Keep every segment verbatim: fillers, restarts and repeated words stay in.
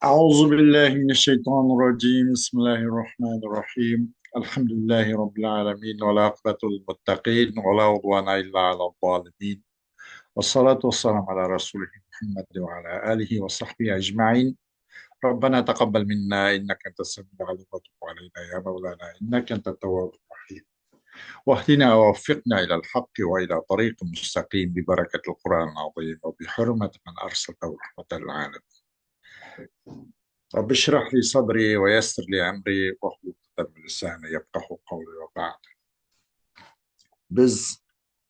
أعوذ بالله من الشيطان الرجيم. بسم الله الرحمن الرحيم. الحمد لله رب العالمين، والعاقبة للمتقين، ولا عدوان إلا على الظالمين. والصلاة والسلام على رسوله محمد وعلى آله وصحبه أجمعين. ربنا تقبل منا إنك أنت السميع العليم، وتب علينا يا مولانا إنك أنت التواب الرحيم. واهدنا ووفقنا إلى الحق وإلى طريق مستقيم ببركة القرآن العظيم وبحرمة من أرسلته رحمة للعالمين. رب اشرح لي صدري ويسر لي أمري واحلل عقدة من لساني يفقهوا قولي وبعد. بىز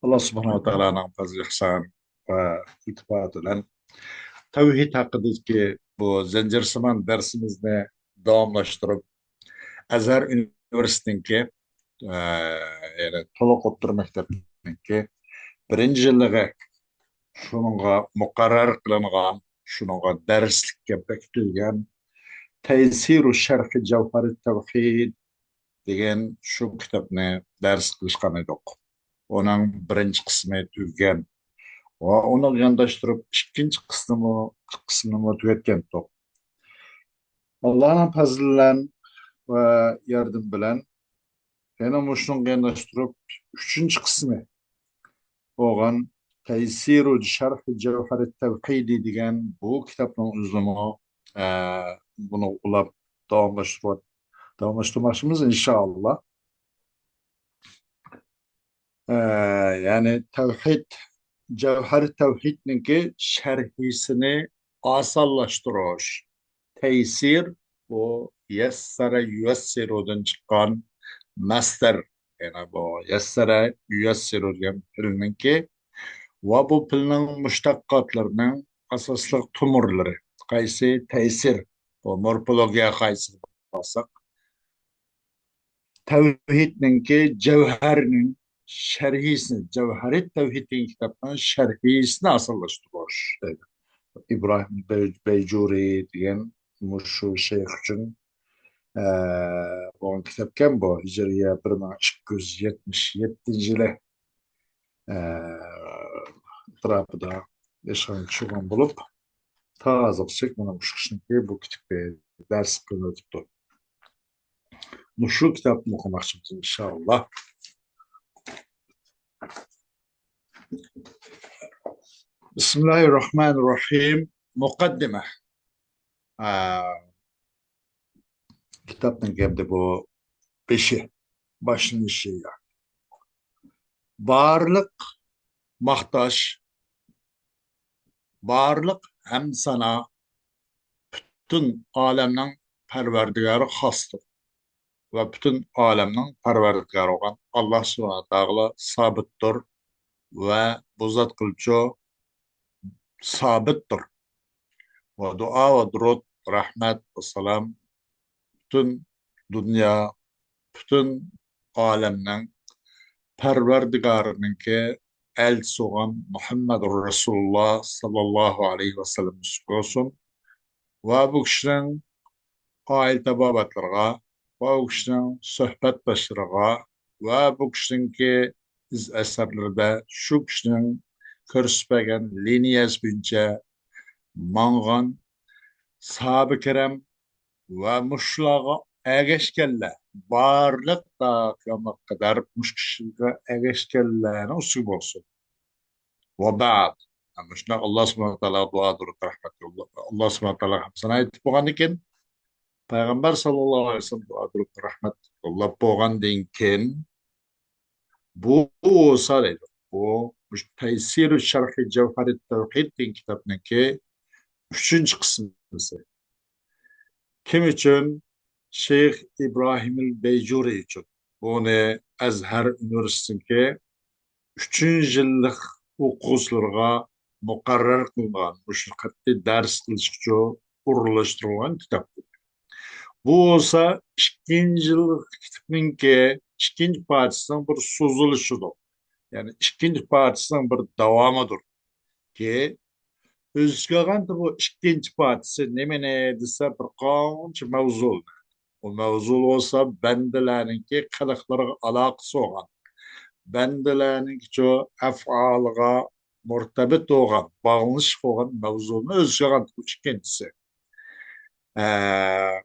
ئاللا سۇبھانەھۇ ۋە تائالانىڭ پەزلى ئېھسان ۋە ئىلتىپاتى بىلەن تەۋھىد ھەققىدىكى بۇ زەنجىرسىمان دەرسىمىزنى داۋاملاشتۇرۇپ، ئەزھەر ئۇنىۋېرسىتېتىنىڭكى، ئە، يەنى تولۇق ئوتتۇرا مەكتەپنىڭكى بىرىنچى يىللىقى شۇنىڭغا مۇقەررەر قىلىنغان، شۇنىڭغا دەرسلىككە بېكىتىلگەن تەيسىرۇ شەرھى جەۋھەرىت تەۋھىد دېگەن شۇ كىتابنى دەرس قىلىشقان ئىدۇق. ئۇنىڭ بىرىنچى قىسمى تۈگىگەن ۋە ئۇنىڭغا يانداشتۇرۇپ ئىككىنچى قىسمىمۇ، قىسمىنىمۇ تۈگەتكەنتۇق. ئاللانىڭ پەزلى بىلەن ۋە ياردىمى بىلەن يەنە مۇشۇنىڭغا يانداشتۇرۇپ ئۈچىنچى قىسمى بولغان تەيسىرۇ شەرھى جەۋھەرىت تەۋھىدى دېگەن بۇ كىتابنىڭ ئۆزىنىمۇ، ئە، بۇنى ئۇلاپ داۋاملاشتۇرۇپ، داۋاملاشتۇرماقچىمىز، ئىنشائاللا. ئە، يەنى تەۋھىد، جەۋھەر تەۋھىدنىڭكى شەرھىسىنى ئاسانلاشتۇرۇش. تەيسىر، بۇ يەسسەرە يۇيەسسىرۇدىن چىققان مەسدەر. يەنى بۇ يەسسەرە يۇيەسسىرۇ دېگەن پېئىلنىڭكى ۋە بۇ پېئىلنىڭ مۇشتەققاتلىرىنىڭ ئاساسلىق تومۇرلىرى. قايسى؟ تەيسىر. بۇ مورفولوگىيە قائىدىسىگە بارساق، تەۋھىدنىڭكى جەۋھەرنىڭ شەرھىسىنى، جەۋھەرىت تەۋھىد دېگەن كىتابنىڭ شەرھىسىنى ئاسانلاشتۇرۇش دەيدۇ. ئىبراھىم بەي-، بەيجۇرى دېگەن مۇشۇ شەيخ ئۈچۈن، ئە، بولغان كىتابكەن بۇ. ھىجرىيە بىر مىڭ ئىككى يۈز يەتمىش يەتتىنچى يىلى، ئە، ئەتراپىدا ياشىغان كىشى بولغان بولۇپ، تا ھازىرغىچە مانا مۇشۇ كىشىنىڭكى بۇ كىتابى دەرس قىلىنىۋېتىپتۇ. مۇشۇ كىتابنى ئوقۇماقچىمىز، ئىنشائاللا. بىسمىللاھىررەھمانىررەھىم. مۇقەددىمە. ئا، كىتابنىڭ ئەمدى بۇ بېشى، باشلىنىشى. بارلىق ماختاش، بارلىق ھەمدۇسانا پۈتۈن ئالەمنىڭ پەرۋەردىگارىغا خاستۇر ۋە پۈتۈن ئالەمنىڭ پەرۋەردىگارى بولغان ئاللا سۇبھانەھۇ ۋە تائالاغا سابىتتۇر ۋە بۇ زات قىلچۇ سابىتتۇر. ۋە دۇئا ۋە دۇرۇت، رەھمەت ۋە سالام پۈتۈن دۇنيا، پۈتۈن ئالەمنىڭ پەرۋەردىگارىنىڭكى ئەلچىسى بولغان مۇھەممەدۇر رەسۇلۇللا ساللاللاھۇ ئەلەيھى ۋەسەللەم ئۈستىگە بولسۇن. ۋە بۇ كىشىنىڭ ئائىلە تابابەتلىرىغا ۋە بۇ كىشىنىڭ سۆھبەتداشلىرىغا ۋە بۇ كىشىنىڭكى ئىز ئەسەرلىرىدە شۇ كىشىنىڭ كۆرسىتىپ بەرگەن لىنىيەسى بويىچە ماڭغان ساھابە كىرام ۋە مۇشۇلارغا ئەگەشكەنلەر، بارلىق تا قىيامەتكە قەدەر مۇشۇ كىشىگە ئەگەشكەنلەرنىڭ ئۈستىگە بولسۇن. ۋە بەئد. مۇشۇنداق ئاللا سۇبھانەھۇ ۋە تائالاغا دۇئا، دۇرۇت، رەھمەت يوللاپ، ئاللا سۇبھانەھۇ ۋە تائالاغا ھەمدۇسانا ئېيتىپ بولغاندىن كېيىن، پەيغەمبەر ساللاللاھۇ ئەلەيھى ۋەسەللەم دۇئا، دۇرۇت، رەھمەت يوللاپ بولغاندىن كېيىن، بۇ بولسا دەيدۇ، بۇ مۇشۇ تەيسىرۇ شەرھى جەۋھەرىت تەۋھىد دېگەن كىتابنىڭكى ئۈچىنچى قىسمىسى. كىم ئۈچۈن؟ شەيخ ئىبراھىمىل بەيجۇرى ئۈچۈن. بۇنى ئەزھەر ئۇنىۋېرسىتېتىنىڭكى ئۈچىنچى يىللىق ئوقۇغۇچىلىرىغا مۇقەررەر قىلىنغان، مۇشۇ قەتئىي دەرس قىلىش ئۈچۈن ئورۇنلاشتۇرۇلغان كىتاب. بۇ بولسا ئىككىنچى يىللىق كىتابنىڭكى ئىككىنچى پارچىسىنىڭ بىر سوزۇلۇشىدۇر. يەنى ئىككىنچى پارچىسىنىڭ بىر داۋامىدۇر. كى، ئۆز ئىچىگە ئالغان بۇ ئىككىنچى پارچىسى نېمىنى دېسە، بىر قانچە مەۋزۇلار. ئۇ مەۋزۇ بولسا بەندىلەرنىڭكى قىلىقلىرىغا ئالاقىسى بولغان، بەندىلەرنىڭكى شۇ ئەفئالىغا مۇرتەبىت بولغان، باغلىنىشلىق بولغان مەۋزۇنى ئۆز ئىچىگە ئالغان بۇ ئىككىنچىسى. ئە،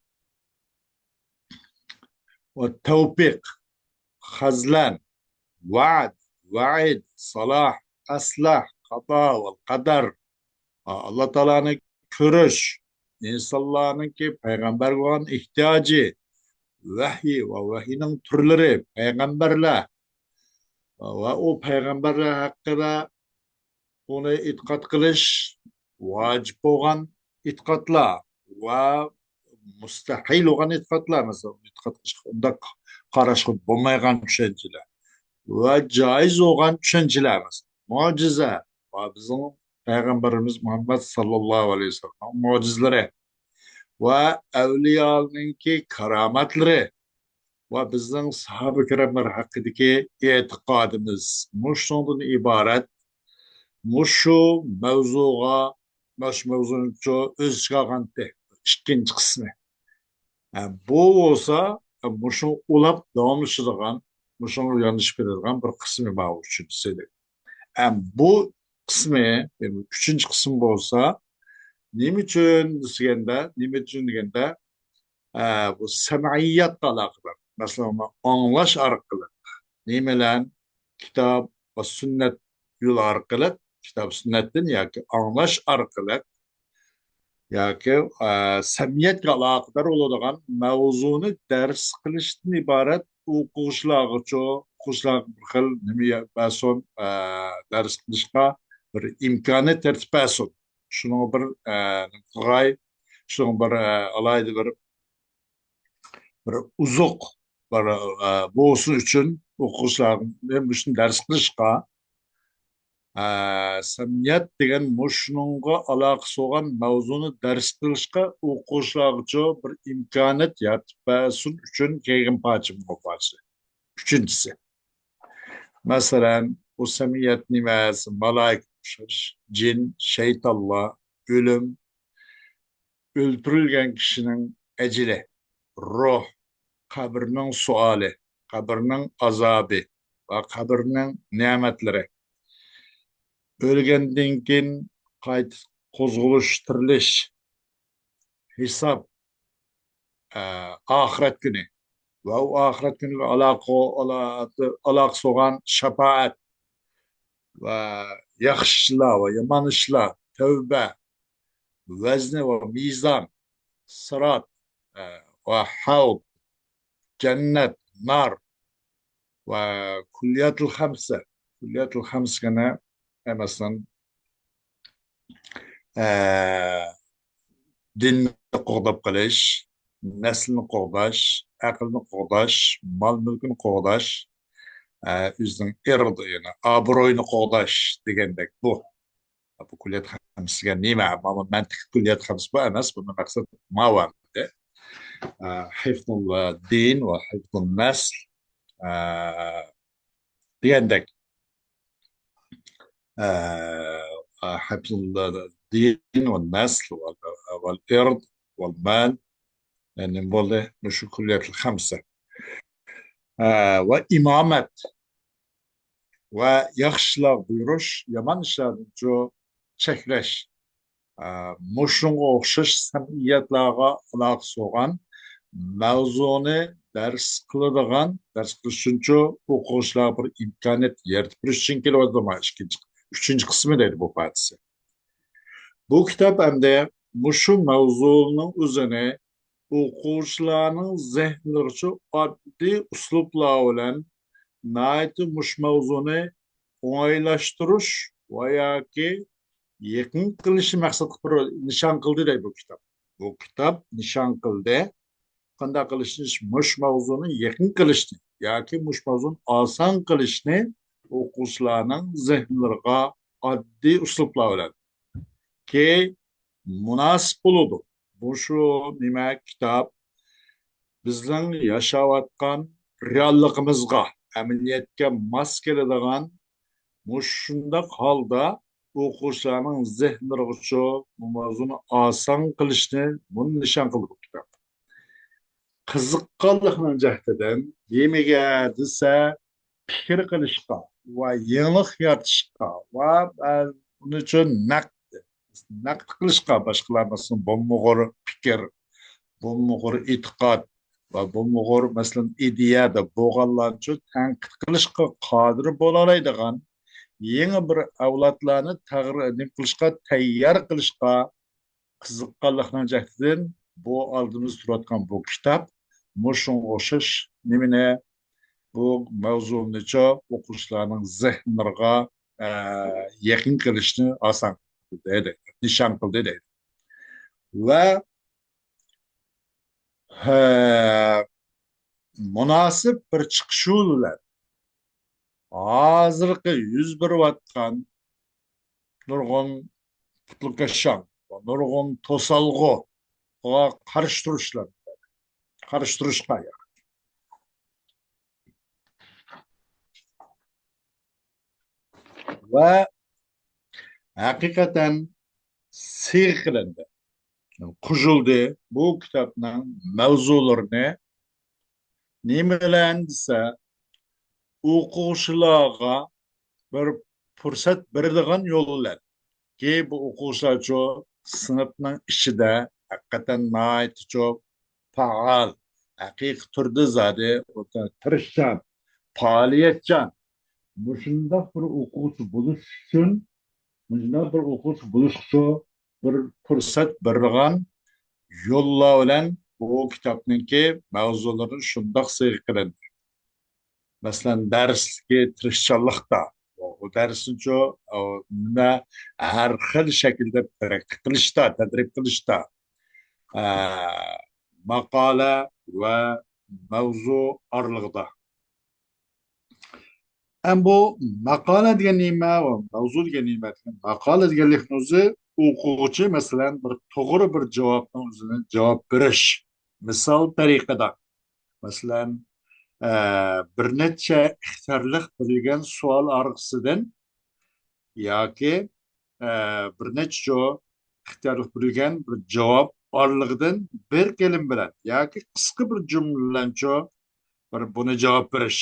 ۋە تەۋپىق، خەزلەن، ۋەئد، ۋەئىد، سالاھ، ئەسلەھ، قازا ۋە قەدەر. ئاللا تائالانى كۆرۈش، ئىنسانلارنىڭكى پەيغەمبەرگە بولغان ئېھتىياجى، ۋەھىي ۋە ۋەھىينىڭ تۈرلىرى، پەيغەمبەرلەر ۋە ئۇ پەيغەمبەرلەر ھەققىدە ئۇنى ئېتىقاد قىلىش ۋاجىپ بولغان ئېتىقادلار ۋە مۇستەھىل بولغان ئېتىقادلار، مەسىلەن، ئېتىقاد قىلىشقا ئۇنداق قاراشقا بولمايدىغان چۈشەنچىلەر ۋە جائىز بولغان چۈشەنچىلەر، مەسىلەن، مۆجىزە ۋە بىزنىڭ پەيغەمبىرىمىز مۇھەممەد ساللاللاھۇ ئەلەيھى ۋەسەللەمنىڭ مۆجىزىلىرى ۋە ئەۋلىيالارنىڭكى كارامەتلىرى ۋە بىزنىڭ ساھابە كىراملار ھەققىدىكى ئېتىقادىمىز مۇشۇنىڭدىن ئىبارەت. مۇشۇ مەۋزۇغا، مۇشۇ مەۋزۇنىچۇ ئۆز ئىچىگە ئالغانتى ئىككىنچى قىسمى. ھە، بۇ بولسا، ھە، مۇشۇ ئۇلاپ داۋاملىشىدىغان، مۇشۇڭغا ياندىشىپ كېتىدىغان بىر قىسمى بار ئۈچىنچىسى. ھە، بۇ قىسمى، يەنى ئۈچىنچى قىسىم بولسا، نېمە ئۈچۈن دېگەندە، نېمە ئۈچۈن دېگەندە، ئە، بۇ سەمئىيەتكە ئالاقىدار. مەسىلەن، ئاڭلاش ئارقىلىق، نېمە بىلەن؟ كىتاب ۋە سۈننەت يولى ئارقىلىق، كىتاب سۈننەتتىن ياكى ئاڭلاش ئارقىلىق، ياكى، ئە، سەمئىيەتكە ئالاقىدار بولىدىغان مەۋزۇنى دەرس قىلىشتىن ئىبارەت ئوقۇغۇچىلارغىچۇ، ئوقۇغۇچىلارغا بىر خىل نېمە بەرسۇن، ئە، دەرس قىلىشقا بىر ئىمكانىيەت يارىتىپ بەرسۇن. شۇنىڭغا بىر، ئە، نېمە قىلغاي، شۇنىڭغا بىر، ئە، ئالاھىدە بىر، بىر ئوزۇق، بىر، ئە، بولسۇن ئۈچۈن ئوقۇغۇچىلارنى مۇشۇنى دەرس قىلىشقا، ئە، سەمئىيەت دېگەن مۇشۇنىڭغا ئالاقىسى بولغان مەۋزۇنى دەرس قىلىشقا ئوقۇغۇچىلارغىچۇ بىر ئىمكانىيەت يارىتىپ بەرسۇن ئۈچۈن كەلگەن پارچە، بۇ پارچە. ئۈچىنچىسى. مەسىلەن، بۇ سەمئىيەت نېمە؟ مالائىكە ئوخشاش، جىن، شەيتانلار، ئۆلۈم، ئۆلتۈرۈلگەن كىشىنىڭ ئەجىلى، روھ، قەبرىنىڭ سوئالى، قەبرىنىڭ ئازابى ۋە قەبرىنىڭ نېمەتلىرى، ئۆلگەندىن كېيىن قايتا قوزغىلىش، تىرىلىش، ھېساب، ئە، ئاخىرەت كۈنى ۋە ئۇ ئاخىرەت كۈنىگە ئالاقە-، ئالا-، ئالاقىسى بولغان شاپائەت ۋە ياخشى ئىشلار ۋە يامان ئىشلار، تەۋبە، ۋەزنى ۋە مىزان، سىرات، ئە، ۋە ھەۋد، جەننەت، نار ۋە كۇللىياتىل خەمسە. كۇللىياتىل خەمسىگە نە-، مەسىلەن، ئە، دىننى قوغداپ قېلىش، نەسلىنى قوغداش، ئەقىلنى قوغداش، مال-مۈلكىنى قوغداش، ئە، ئۆزىنىڭ ئىرد، يەنى ئابرۇيىنى قوغداش دېگەندەك بۇ. بۇ كۇللىيات خەمسىگە نېمە؟ مانا مەنتىق كۇللىيات خەمسە بۇ ئەمەس، بۇنىڭ مەقسىتى ماۋۇ ئەمدى. ئە، ھىفزۇل دىن ۋە ھىفزۇل نەسل، ئە، دېگەندەك. ئە، ئە، ھىفزۇل دىن ۋە نەسل ۋە، ۋە ئىرد ۋە مال. يەنى نېمە بولدى؟ مۇشۇ كۇللىياتىل خەمسە. ئە، ۋە ئىمامەت ۋە ياخشى ئىشلارغا بۇيرۇش، يامان ئىشلاردىنچۇ چەكلەش. ئە، مۇشۇنىڭغا ئوخشاش سەمئىيەتلەرگە ئالاقىسى بولغان مەۋزۇنى دەرس قىلىدىغان، دەرس قىلىش ئۈچۈنچۇ ئوقۇغۇچىلارغا بىر ئىمكانىيەت يارىتىپ بېرىش ئۈچۈن كېلىۋاتىدۇ. مانا ئىككىنچى، ئۈچىنچى قىسمى دەيدۇ بۇ پارچىسى. بۇ كىتاب ئەمدى مۇشۇ مەۋزۇنىڭ ئۆزىنى ئوقۇغۇچىلارنىڭ زېھنىلىرىچۇ ئاددىي ئۇسلۇبلار بىلەن ناھايىتى مۇشۇ مەۋزۇنى ئوڭايلاشتۇرۇش ۋە ياكى يېقىن قىلىشنى مەقسەت قىلىپ بىر نىشان قىلدى دەيدۇ بۇ كىتاب. بۇ كىتاب نىشان قىلدى. قانداق قىلىشنى؟ مۇشۇ مەۋزۇنى يېقىن قىلىشنى ياكى مۇشۇ مەۋزۇنى ئاسان قىلىشنى ئوقۇغۇچىلارنىڭ زېھنلىرىغا ئاددىي ئۇسلۇبلار بىلەن كى مۇناسىپ بولىدۇ. مۇشۇ نېمە كىتاب بىزنىڭ ياشاۋاتقان رېئاللىقىمىزغا، ئەمەلىيەتكە ماس كېلىدىغان مۇشۇنداق ھالدا ئوقۇغۇچىلارنىڭ زېھنلىرىغىچۇ بۇ مەۋزۇنى ئاسان قىلىشنى بۇنى نىشان قىلدى بۇ كىتاب. قىزىققانلىقنىڭ جەھىتىدىن نېمىگە دېسە، پىكىر قىلىشقا ۋە يېڭىلىق يارىتىشقا ۋە، ئە، ئۇنىڭ ئۈچۈن نەق-، نەقىد قىلىشقا، باشقىلار مەسىلەن بولمىغۇر پىكىر، بوممىغۇر ئېتىقاد ۋە بوممىغۇر، مەسىلەن، ئىدىيەدە بولغانلارنىچۇ تەنقىد قىلىشقا قادىر بولالايدىغان يېڭى بىر ئەۋلادلارنى تەغيىر، نېمە قىلىشقا، تەييار قىلىشقا قىزىققانلىقنىڭ جەھىتىدىن بۇ ئالدىمىزدا تۇرۇۋاتقان بۇ كىتاب مۇشۇنىڭغا ئوخشاش نېمىنى، بۇ مەۋزۇنىچۇ ئوقۇغۇچىلارنىڭ زېھىنلىرىغا، ئە، يېقىن قىلىشنى ئاسان قىلدى دەيدۇ، نىشان قىلدى دەيدۇ. ۋە، ھە، مۇناسىپ بىر چىقىشىۋ بىلەن ھازىرقى يۈز بېرىۋاتقان نۇرغۇن پۇتلىكاشاڭ، نۇرغۇن توسالغۇغا قارشى تۇرۇشلار، قارشى تۇرۇشقا ياق. ۋە ھەقىقەتەن سىغ قىلىندى، قوشۇلدى. بۇ كىتابنىڭ مەۋزۇلىرىنى نېمە بىلەن دېسە، ئوقۇغۇچىلارغا بىر پۇرسەت بېرىدىغان يول بىلەن. كى بۇ ئوقۇغۇچىلارچۇ سىنىپنىڭ ئىچىدە ھەقىقەتەن ناھايىتىچۇ پائال، ھەقىقىي تۈردە زادى تىرىشچان، پائالىيەتچان، مۇشۇنداق بىر ئوقۇغۇچى بولۇش ئۈچۈن، مۇشۇنداق بىر ئوقۇغۇچى بولۇشقىچۇ بىر پۇرسەت بېرىدىغان يوللار بىلەن بۇ كىتابنىڭكى مەۋزۇلىرىنى شۇنداق سىغا قىلىندى. مەسىلەن، دەرسلىكى تىرىشچانلىقتا، ئۇ دەرسنىچۇ، ئۇ نېمە، ھەر خىل شەكىلدە پراكتىك قىلىشتا، تەدرىب قىلىشتا، ئە، ماقالە ۋە مەۋزۇ ئارىلىقىدا. ئەم بۇ ماقالە دېگەن نېمە ۋە مەۋزۇ دېگەن نېمە؟ ماقالە دېگەنلىكنىڭ ئۆزى ئوقۇغۇچى، مەسىلەن، بىر توغرا بىر جاۋابنىڭ ئۆزىنى جاۋاب بېرىش. مىسال تەرىقىدە، مەسىلەن، ئە، بىر نەچچە ئىختىيارلىق بېرىلگەن سوئال ئارقىسىدىن ياكى، ئە، بىر نەچچە ئىختىيارلىق بېرىلگەن بىر جاۋاب ئارىلىقىدىن بىر كەلىمە بىلەن ياكى قىسقا بىر جۈملە بىلەنچۇ بىر بۇنى جاۋاب بېرىش.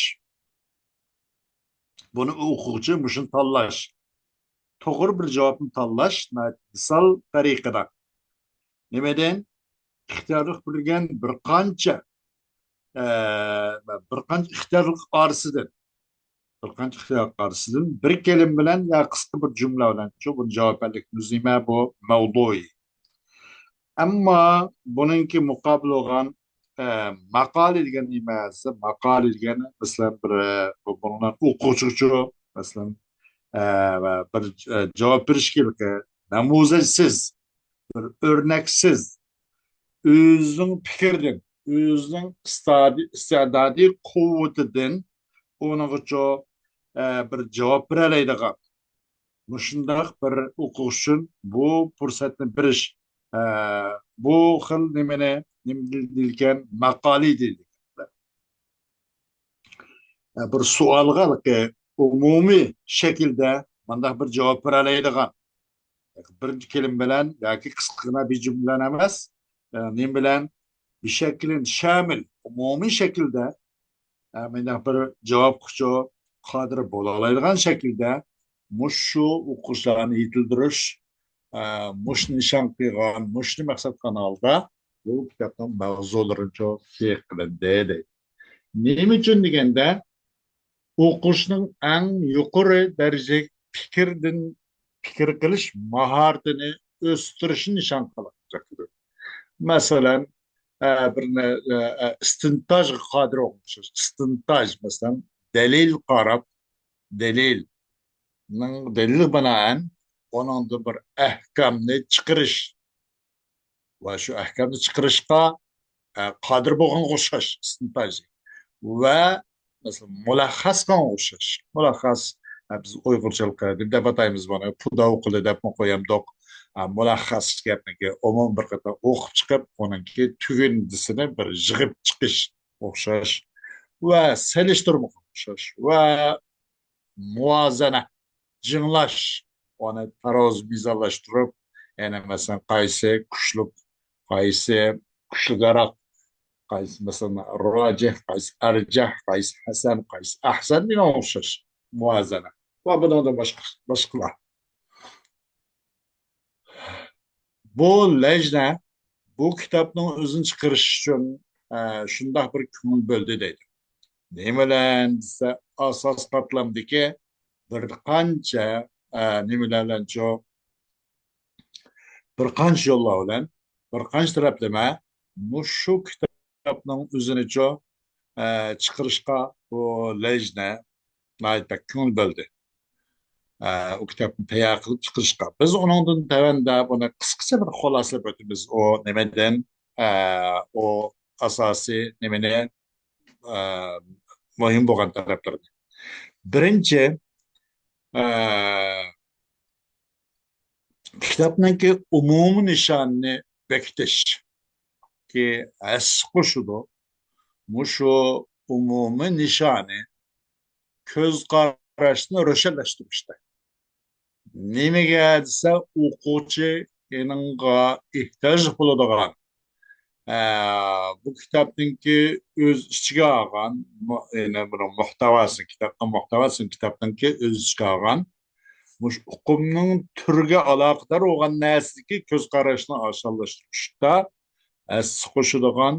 بۇنى ئوقۇغۇچى مۇشۇنى تاللاش، توغرا بىر جاۋابنى تاللاش ناھايىتى مىسال تەرىقىدە. نېمىدىن؟ ئىختىيارلىق بېرىلگەن بىر قانچە، ئە، بىر قانچە ئىختىيارلىق ئارىسىدىن، بىر قانچە ئىختىيارلىق ئارىسىدىن بىر كەلىمە بىلەن يا قىسقا بىر جۈملە بىلەن شۇ بۇنى جاۋاب بەرلىك نېمە بۇ مەۋزۇ. ئەمما بۇنىڭكى مۇقابىلى بولغان، ئە، ماقالە دېگەن نېمە دېسە، ماقالە دېگەن، مەسىلەن، بىر، ئە، بۇ، بۇنىڭ ئوقۇغۇچىغىچۇ، مەسىلەن، ئە، بىر، ئە، جاۋاب بېرىش كېرەك. نەمۇزەجسىز، بىر ئۆرنەكسىز، ئۆزىنىڭ پىكرىدىن، ئۆزىنىڭ ئىستادى-، ئىستىئدادى قۇۋۋىتىدىن ئۇنىڭغىچۇ، ئە، بىر جاۋاب بېرەلەيدىغان مۇشۇنداق بىر ئوقۇغۇچى ئۈچۈن بۇ پۇرسەتنى بېرىش، ئە، بۇ خىل نېمىنى، نېمە دېيىلگەن، ماقالە دېيىلگەن. ئە، بىر سوئالغا ئومۇمىي شەكىلدە مۇنداق بىر جاۋاب بېرەلەيدىغان، بىر كېلىم بىلەن ياكى قىسقىغىنا بىر جۈملە بىلەن ئەمەس، ئە، نېمە بىلەن؟ بىشەكلىن شامىل، ئومۇمىي شەكىلدە، ئە، مۇنداق بىر جاۋابقىچۇ قادىر بولالايدىغان شەكىلدە مۇشۇ ئوقۇغۇچىلارنى يېتىلدۈرۈش، ئە، مۇشۇنى نىشان قىلغان، مۇشۇنى مەقسەت قىلغان ھالدا بۇ كىتابنىڭ مەۋزۇلىرىچۇ سىغا قىلىندى دەيدۇ. نېمە ئۈچۈن دېگەندە، ئوقۇشنىڭ ئەڭ يۇقىرى دەرىجىلىك پىكىردىن، پىكىر قىلىش ماھارىتىنى ئۆستۈرۈشنى نىشان قىلىدۇ. مەسىلەن، ئە، بىر نە-، ئە، ئە، ئىستىنتاجغا قادىر ئوخشاش. ئىستىنتاج، مەسىلەن، دەلىل قاراپ، دەلىلنىڭ، دەلىلگە بىنائەن ئۇنىڭدىن بىر ئەھكامنى چىقىرىش ۋە شۇ ئەھكامنى چىقىرىشقا، ئە، قادىر بولغانغا ئوخشاش ئىستىنتاج. ۋە، مەسىلەن، مۇلەخخەس قىلغانغا ئوخشاش. مۇلەخخەس، ئە، بىز ئۇيغۇرچىلىقى نېمە دەپ ئاتايمىز بۇنى؟ پۇداۋ قىلى دەپمۇ قويامدۇق؟ ئە، مۇلەخخەس گەپنىكى ئومۇمىي بىر قېتىم ئوقۇپ چىقىپ، ئۇنىڭكى تۈگۈندىسىنى بىر يىغىپ چىقىش ئوخشاش. ۋە سېلىشتۇرمىغا ئوخشاش. ۋە مۇۋازىنە، جىڭلاش، ئۇنى تارازا مىزانلاشتۇرۇپ، يەنى مەسىلەن، قايسى كۈچلۈك، قايسى كۈچلۈكرەك، قايسى مەسىلەن، راجىھ، قايسى ئەرجەھ، قايسى ھەسەن، قايسى ئەھسەن دېگەن ئوخشاش مۇۋازىنە. ۋە بۇنىڭدىن باشقا، باشقىلار. بۇ لەجنە بۇ كىتابنىڭ ئۆزىنى چىقىرىش ئۈچۈن، ئە، شۇنداق بىر كۆڭۈل بۆلدى دەيدۇ. نېمە بىلەن دېسە، ئاساس قاتلامدىكى بىر قانچە، ئە، نېمىلەر بىلەنچۇ، بىر قانچە يوللار بىلەن، بىر قانچە تەرەپلىمە مۇشۇ كىتابنىڭ ئۆزىنىچۇ، ئە، چىقىرىشقا بۇ لەجنە ناھايىتى بەك كۆڭۈل بۆلدى. ئە، ئۇ كىتابنى تەييار قىلىپ چىقىرىشقا. بىز ئۇنىڭدىن تۆۋەندە بۇنى قىسقىچە بىر خۇلاسىلەپ ئۆتىمىز. ئۇ نېمىدىن، ئە، ئۇ ئاساسىي نېمىنى، ئە، مۇھىم بولغان تەرەپلىرىنى. بىرىنچى، ئە، كىتابنىڭكى ئومۇمىي نىشانىنى بېكىتىش. كى ھەسسە قوشىدۇ. مۇشۇ ئومۇمىي نىشانى كۆز قاراشنى روشەنلەشتۈرۈشتە. نېمىگە دېسە، ئوقۇغۇچى ئېنىڭغا ئېھتىياجلىق بولىدىغان، ئە، بۇ كىتابنىڭكى ئۆز ئىچىگە ئالغان، مۇ-، يەنى بۇنىڭ مۇھتاۋاسى، كىتابنىڭ مۇھتاۋاسى، كىتابنىڭكى ئۆز ئىچىگە ئالغان مۇشۇ ئۇقۇمنىڭ تۈرىگە ئالاقىدار بولغان نەرسىدىكى كۆز قاراشنى ئاشانلاشتۇرۇشتا ھەسسە قوشىدىغان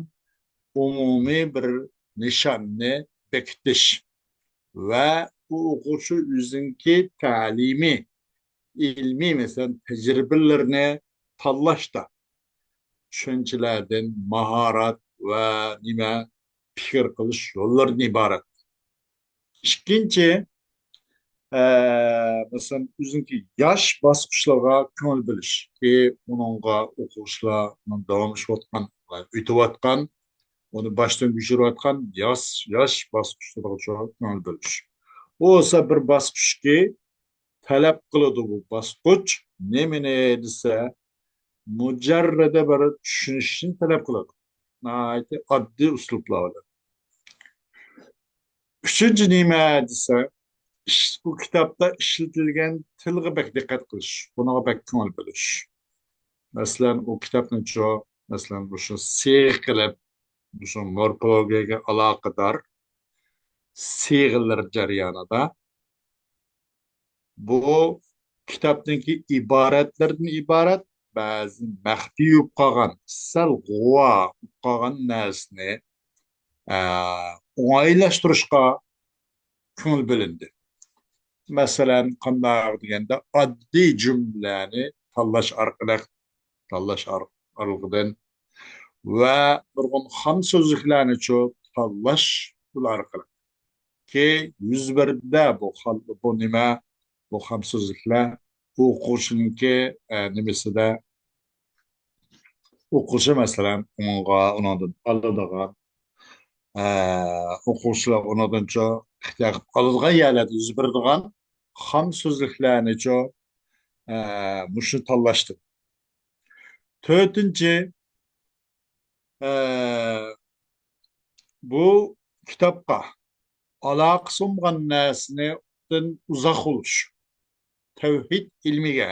ئومۇمىي بىر نىشاننى بېكىتىش ۋە ئۇ ئوقۇغۇچى ئۆزىنىڭكى تەلىمىي، ئىلمىي، مەسىلەن، تەجرىبىلىرىنى تاللاشتا، چۈشەنچىلەردىن ماھارەت ۋە نېمە پىكىر قىلىش يوللىرىدىن ئىبارەت. ئىككىنچى، ئە، مەسىلەن، ئۆزىنىڭكى ياش باسقۇچلىرىغا كۆڭۈل بۆلۈش. ئى، ئۇنىڭغا ئوقۇغۇچىلار داۋاملىشىۋاتقان، ئۆتۈۋاتقان، ئۇنى باشتىن كۆچۈرۈۋاتقان ياش، ياش باسقۇچلىرىغا كۆڭۈل بۆلۈش. ئۇ بولسا بىر باسقۇچكى تەلەپ قىلىدۇ بۇ باسقۇچ. نېمىنى دېسە، مۇجەررىدە بىر چۈشىنىشنى تەلەپ قىلىدۇ. ناھايىتى ئاددىي ئۇسلۇبلار بىلەن. ئۈچىنچى نېمە دېسە، ئىش-، بۇ كىتابتا ئىشلىتىلگەن تىلغا بەك دىققەت قىلىش، بۇنىڭغا بەك كۆڭۈل بۆلۈش. مەسىلەن، ئۇ كىتابنىچۇ، مەسىلەن، مۇشۇ سىيىق قىلىپ، مۇشۇ مورفولوگىيەگە ئالاقىدار سىيغىلىرى جەريانىدا بۇ كىتابنىڭكى ئىبارەتلىرىدىن ئىبارەت بەزى مەخپىي بولۇپ قالغان، سەل غۇۋا بولۇپ قالغان نەرسىنى، ئە، ئوڭايلاشتۇرۇشقا كۆڭۈل بۆلۈندى. مەسىلەن، قانداق دېگەندە، ئاددىي جۈملىلەرنى تاللاش ئارقىلىق، تاللاش ئار-، ئارىلىقىدىن ۋە نۇرغۇن خام سۆزلۈكلەرنىچۇ تاللاش ئارقىلىق. كى يۈز بىردە بۇ خال-، بۇ نېمە، بۇ خام سۆزلۈكلەر ئوقۇغۇچىنىڭكى، ئە، نېمىسىدە، ئوقۇغۇچى، مەسىلەن، ئۇنىڭغا، ئۇنىڭدىن ئالىدىغان، ئە، ئوقۇغۇچىلار ئۇنىڭدىنچۇ ئىختىيار قىلىپ ئالىدىغان يەرلەردە يۈز بېرىدىغان خام سۆزلۈكلەرنىچۇ، ئە، مۇشۇ تاللاشتىن. تۆتىنچى، ئە، بۇ كىتابقا ئالاقىسى بولمىغان نەرسىنى ئۇزاق بولۇش. تەۋھىد ئىلمىگە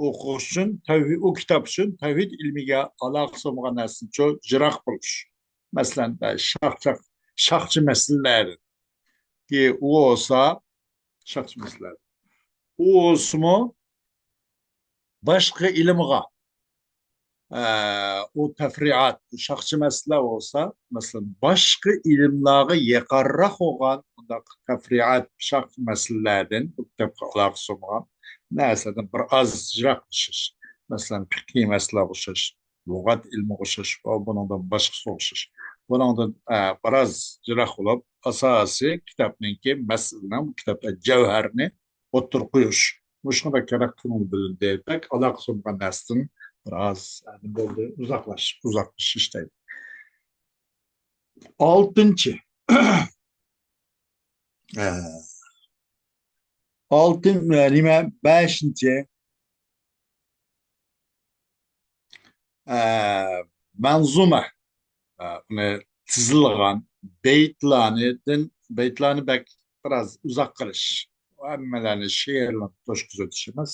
ئوقۇش ئۈچۈن، تەۋھىد، ئۇ كىتاب ئۈچۈن تەۋھىد ئىلمىگە ئالاقىسى بولمىغان نەرسىنىچۇ يىراق بولۇش. مەسىلەن، شاخ-، شاخ-، شاخچى مەسىلىلەر. ئۇ بولسا، شاخچى مەسىلىلەر. ئۇ بولسىمۇ باشقا ئىلىمغا، ئە، ئۇ تەپرىئات، شاخچى مەسىلە بولسا، مەسىلەن، باشقا ئىلىملارغا يېقىنراق بولغان بۇنداق تەپرىئات، شاخ مەسىلىلەردىن، بۇ كىتابقا ئالاقىسى بولمىغان نەرسىلەردىن بىر ئاز يىراقلىشىش. مەسىلەن، پىقھىي مەسىلىگە ئوخشاش، لۇغەت ئىلمىگە ئوخشاش، بۇنىڭدىن باشقىسىغا ئوخشاش. بۇنىڭدىن، ئە، بىر ئاز يىراق بولۇپ، ئاساسىي كىتابنىڭكى مەسىلىنىڭ، كىتابتا جەۋھەرنى ئوتتۇرىغا قويۇش. مۇشۇنىڭغا كېرەك كۆڭۈل بۆلۈندى. بەك ئالاقىسى بولمىغان نەرسىدىن بىراز، ئە، نېمە بولدى، ئۇزاقلاش-، ئۇزاقلىشىش دەيدۇ. ئالتىنچى. ئە، ئالتىن-، ئە، نېمە، بەشىنچى. ئە، مەنزۇمە، ئە، ئۇنى تىزىلغان بەيتلەردىن، بەيتلەرنى بەك بىراز ئۇزاق قىلىش، ھەممىلەرنى شېئىرلارنى توشقۇزۇۋېتىشىمىز،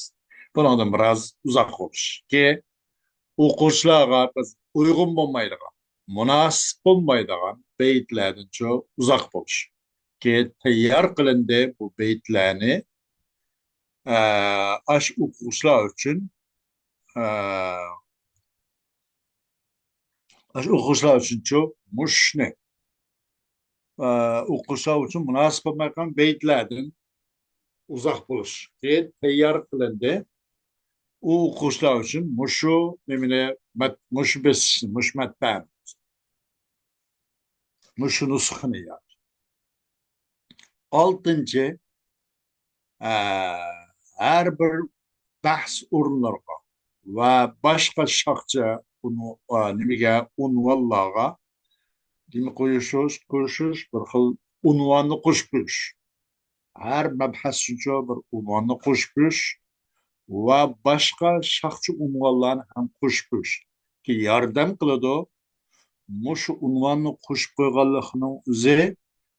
بۇنىڭدىن بىراز ئۇزاق بولۇش. كى ئوقۇغۇچىلارغا بىز ئۇيغۇن بولمايدىغان، مۇناسىپ بولمايدىغان بەيتلەردىنچۇ ئۇزاق بولۇش. كى تەييار قىلىندى بۇ بەيتلەرنى، ئە، ئاش ئوقۇغۇچىلار ئۈچۈن، ئە، ئاشۇ ئوقۇغۇچىلار ئۈچۈنچۇ مۇشۇنى، ئە، ئوقۇغۇچىلار ئۈچۈن مۇناسىپ بولمايدىغان بەيتلەردىن ئۇزاق بولۇشى تەييار قىلىندى. ئۇ ئوقۇغۇچىلار ئۈچۈن مۇشۇ نېمىنى، مەت-، مۇشۇ بېسىشنى، مۇشۇ مەتبەئەنى، مۇشۇ نۇسخىنى يازدى. ئالتىنچى، ئە، ھەر بىر بەھس ئورۇنلىرىغا ۋە باشقا شاخچە ئۇنۋ-، ئە، نېمىگە، ئۇنۋانلارغا نېمە قويۇش، قوشۇش، بىر خىل ئۇنۋاننى قوشۇپ قويۇش. ھەر مەبھەس ئۈچۈن بىر ئۇنۋاننى قوشۇپ قويۇش ۋە باشقا شاخچە ئۇنۋانلارنى ھەم قوشۇپ قويۇشقا ياردەم قىلىدۇ. مۇشۇ ئۇنۋاننى قوشۇپ قويغانلىقنىڭ ئۆزى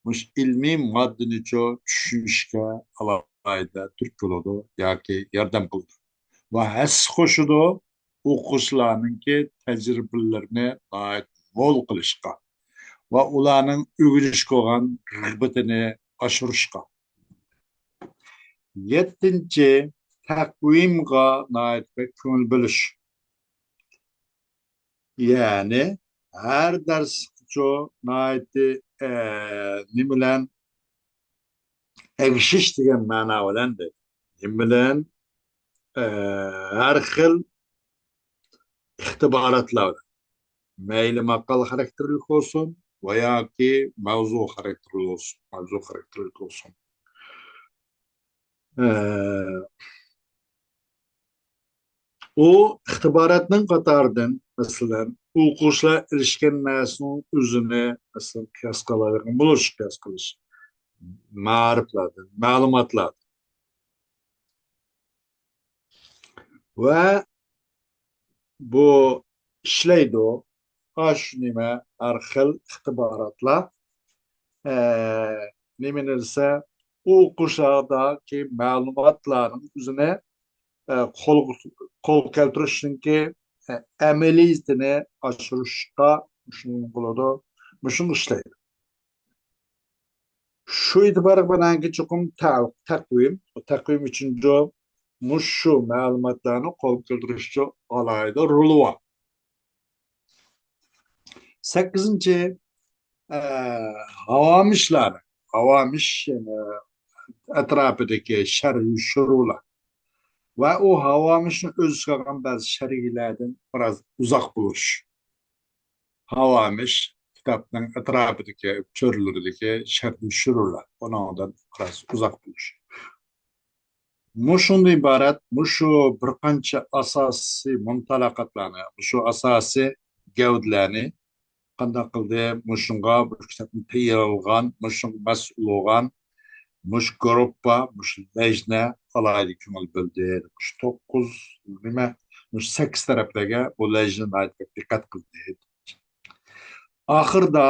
مۇشۇ ئىلمىي ماددىنىچۇ چۈشىنىشكە ئالاھىدە تۈرتكە بولىدۇ ياكى ياردەم قىلىدۇ ۋە ھەسسە قوشىدۇ، ئوقۇغۇچىلارنىڭكى تەجرىبىلىرىنى ناھايىتى مول قىلىشقا ۋە ئۇلارنىڭ ئۆگىنىشكە بولغان رىغبىتىنى ئاشۇرۇشقا. يەتتىنچى، تەقۋىمغا ناھايىتى بەك كۆڭۈل بۆلۈش. يەنى ھەر دەرسكىچۇ ناھايىتى، ئە، نېمە بىلەن ئەگىشىش دېگەن مەنا بىلەن دەيدۇ. نېمە بىلەن؟ ئە، ھەر خىل ئىختىباراتلار بىلەن. مەيلى ماقالە خاراكتېرلىك بولسۇن ۋە ياكى ماۋزۇ خاراكتېرلىك بولسۇن، ماۋزۇ خاراكتېرلىك بولسۇن. ئە، ئۇ ئىختىباراتنىڭ قاتارىدىن، مەسىلەن، ئوقۇغۇچىلار ئېرىشكەن نەرسىنىڭ ئۆزىنى، مەسىلەن، قىياس قىلالايدىغان بولۇش، قىياس قىلىش، مائارىپلاردىن، مەلۇماتلاردىن. ۋە بۇ ئىشلەيدۇ. ئاشۇ نېمە، ھەر خىل ئىختىباراتلار، ئە، نېمىنى دېسە، ئوقۇغۇچىلاردىكى مەلۇماتلارنىڭ ئۆزىنى، ئە، قول، قول كەلتۈرۈشنىڭكى، ئە، ئەمەلىيىتىنى ئاشۇرۇشقا مۇشۇنى قىلىدۇ، مۇشۇنى ئىشلەيدۇ. شۇ ئېتىبارلىق مېنىڭكى چوقۇم تە-، تەقۋىم، تەقۋىم ئۈچۈنچۇ مۇشۇ مەلۇماتلارنى قول كەلتۈرۈشچۇ ئالاھىدە رولى بار. سەككىزىنچى، ئە، ھاۋامىشلار، ھاۋامىش، يەنى ئەتراپىدىكى شەرھى شۇرۇلار ۋە ئۇ ھاۋامىشنى ئۆز ئىچىگە ئالغان بەزى شەرھلەردىن بىراز ئۇزاق بولۇش. ھاۋامىش كىتابنىڭ ئەتراپىدىكى، چۆرىلىرىدىكى شەرھى شۇرۇلار، ئۇنىڭدىن بىراز ئۇزاق بولۇش. مۇشۇندىن ئىبارەت، مۇشۇ بىر قانچە ئاساسىي مۇنتالىقاتلارنى، مۇشۇ ئاساسىي گەۋدىلەرنى قانداق قىلدى؟ مۇشۇنىڭغا بۇ كىتابنى تەييارلىغان، مۇشۇنىڭغا مەسئۇل بولغان مۇشۇ گۇرۇپپا، مۇشۇ لەجنە ئالاھىدە كۆڭۈل بۆلدى. مۇشۇ توققۇز، نېمە، مۇشۇ سەككىز تەرەپلەرگە بۇ لەجنە ناھايىتى بەك دىققەت قىلدى. ئاخىرىدا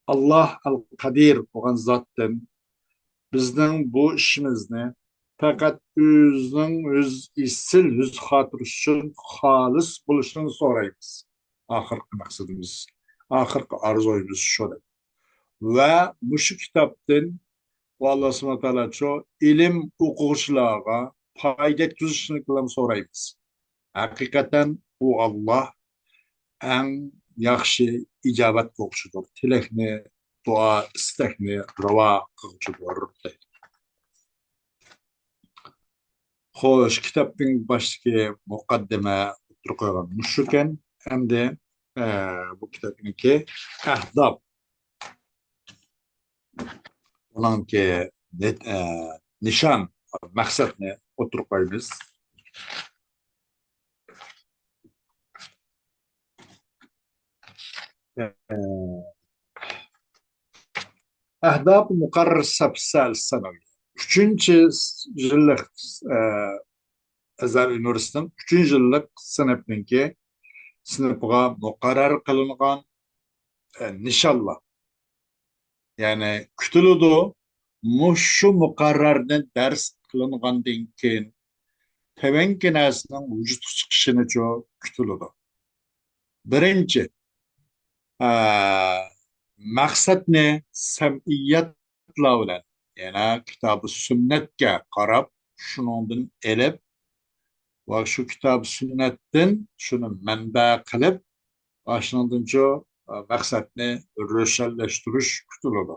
ئاللاھ ئەل قەدىر بولغان زاتتىن بىزنىڭ بۇ ئىشىمىزنى پەقەت ئۆزىنىڭ ئۆز ئېسىل يۈز خاتىرىسى ئۈچۈن خالىس بولۇشىنى سورايمىز. ئاخىرقى مەقسىتىمىز، ئاخىرقى ئارزۇيىمىز شۇ. ۋە مۇشۇ كىتابتىن ئۇ ئاللاھ سۇبھانەھۇ ۋە تائالاچۇ ئىلىم ئوقۇغۇچىلارغا پايدا يەتكۈزۈشىنى سورايمىز. ھەقىقەتەن ئۇ ئاللاھ ئەڭ ياخشى ئىجابەت قىلغۇچىدۇر. تىلەكنى، دۇئا، ئىستەكنى راۋا قىلغۇچىدۇر، دەيدۇ. خوش، كىتابنىڭ باشتىكى مۇقەددىمە ئوتتۇرىغا قويغان مۇشۇكەن. ئەمدى، ئە، بۇ كىتابنىڭكى ئەھداپ، ئۇنىڭكى نىت-، ئە، نىشان، مەقسەتنى ئوتتۇرىغا قويىمىز. ئە، ئەھداپ مۇقەررەر سەپسەل سەنەۋى. ئۈچىنچى يىللىق، ئە، ئەزھەر ئۇنىۋېرسىتېتىنىڭ ئۈچىنچى يىللىق سىنىپنىڭكى، سىنىپىغا مۇقەررەر قىلىنغان، ئە، نىشانلار. يەنى كۈتۈلىدۇ. مۇشۇ مۇقەررەرنى دەرس قىلىنغاندىن كېيىن تۆۋەنكى نەرسىنىڭ ۋۇجۇدقا چىقىشىنىچۇ كۈتۈلىدۇ. بىرىنچى، ئە، مەقسەتنى سەمئىيەتلەر بىلەن، يەنى كىتابى سۈننەتكە قاراپ، شۇنىڭدىن ئېلىپ ۋە شۇ كىتابى سۈننەتتىن شۇنى مەنبە قىلىپ، ئاشۇنىڭدىنچۇ مەقسەتنى روشەنلەشتۈرۈش كۈتۈلىدۇ.